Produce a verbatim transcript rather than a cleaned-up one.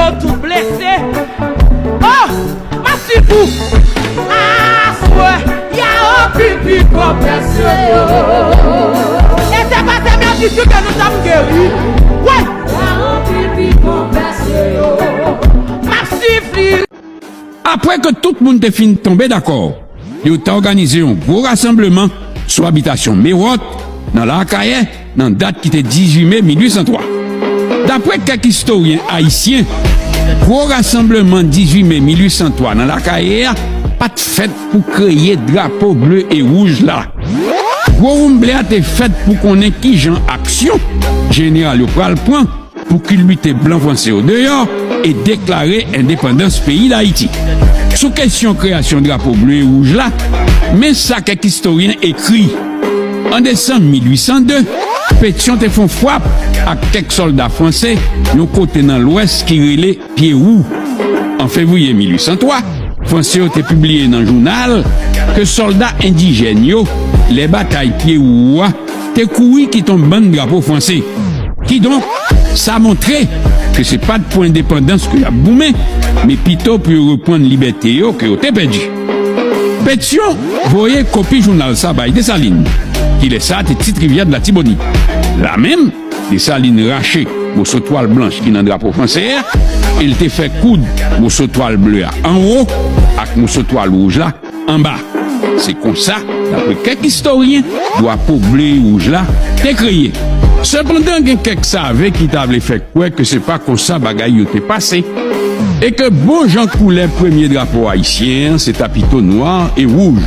Yo tou blese. Oh! M ap swiv ou. Aswè, y a anpil pifò pèse yo. E se pa se mèsi Dye ke nou t ap geri. Wè! Y a anpil pifò pèse yo. M ap swiv li. Apre ke tout moun te fin tonbe dakò, yo t òganize yon gwo rasanbleman sou abitasyon Mewòt, nan Lakayè, nan dat ki te dizuit me mil uit san twa. Dapre kèk istoryen ayisyen, gwo rasanbleman dizuit me mil uit san twa nan Lakayè a pa t fèt pou kreye drapo ble e wouj la. Gwo woumble a te fèt pou konnen kijan aksyon jeneral yo pral pran pou kilbite blan franse yo deyò e deklare endepandans peyi Dayiti. Sou kesyon kreyasyon drapo ble e wouj la, men sa kèk istoryen ekri. An desanm mil uit san de, Petyon te fè yon frap ak kèk sòlda franse yon kote nan Lwès ki rele Pye Wou. An fevriye mil uit san twa, Franse yo te pibliye nan jounal ke sòlda endijèn yo, lè batay Pye Wou a, te kouri kite yon bann drapo franse. Kidonk, sa montre ke se pa t pou endepandans ke y ap goumen, men pito pou yo reprann libète yo ke yo te pèdi. Petyon voye kopi jounal sa bay Desalin, ki lè sa a te Tit Rivyè de Latibonit. La menm, Desalin rache moso twal blanch ki nan drapo franse a e l te fè koud moso twal ble a anwo ak moso twal wouj la anba. Se konsa, dapre kèk istoryen, drapo ble e wouj la te kreye. Sepandan, gen kèk save ki ta vle fè kwè ke se pa konsa bagay yo te pase, e ke bon jan koulè premye drapo ayisyen an se ta pito nwa e wouj.